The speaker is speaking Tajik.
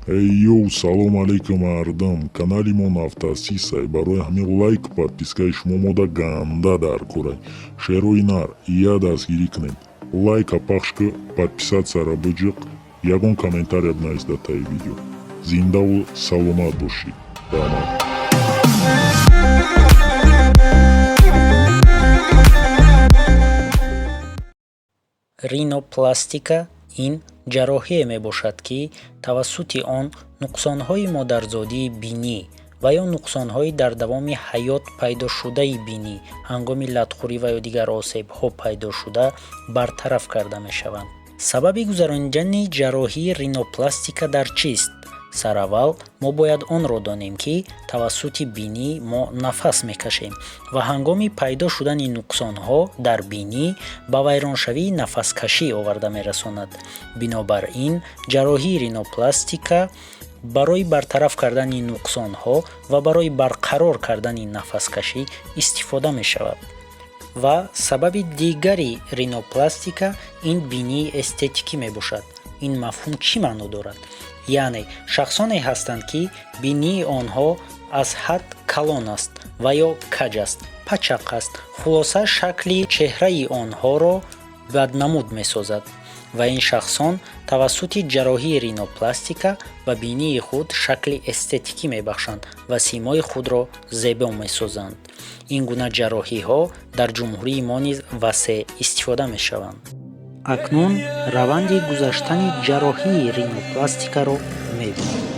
Эй йоу, салом алейкум, мардум! Канали мо навтаъсисай, барои ҳамин лайк, подпискаи шумо мода ганда дар корай. Шерои нар, я дастгирӣ кунед. Лайка пахш ку, подписатьсяра биҷиқ, ягон комментария бинавис дар таи видео. Зиндаву саломат бошӣ. Раҳмат. Ринопластика ин ҷарроҳие мебошад, ки тавассути он нуқсонҳои модарзодии бинӣ ва ё нуқсонҳои дар давоми ҳаёт пайдошудаи бинӣ, ҳангоми латхӯрӣ ва ё дигар осебҳо пайдошуда бартараф карда мешаванд. Сабаби гузаронидани ҷарроҳии ринопластика дар чист? Сараввал мо бояд онро донем, ки тавассути бинӣ мо нафас мекашем ва ҳангоми пайдо шудани нуқсонҳо дар бинӣ ба вайроншавии нафаскашӣ оварда мерасонад. Бинобар ин ҷарроҳии ринопластика барои бартараф кардани нуқсонҳо ва барои барқарор кардани нафаскашӣ истифода мешавад. Ва сабаби дигари ринопластика ин бинии эстетикӣ мебошад. Ин мафҳум чӣ маъно дорад? Яъне шахсоне ҳастанд, ки бинии онҳо аз ҳад калон аст ва ё каҷ аст, пачақ аст, хулоса, шакли чеҳраи онҳоро баднамуд месозад ва ин шахсон тавассути ҷарроҳии ринопластика ба бинии худ шакли эстетикӣ мебахшанд ва симои худро зебо месозанд. Ин гуна ҷарроҳиҳо дар ҷумҳурии мо низ васеъ истифода мешаванд. Акнун раванди гузаштани ҷарроҳии ринопластикаро мебинем.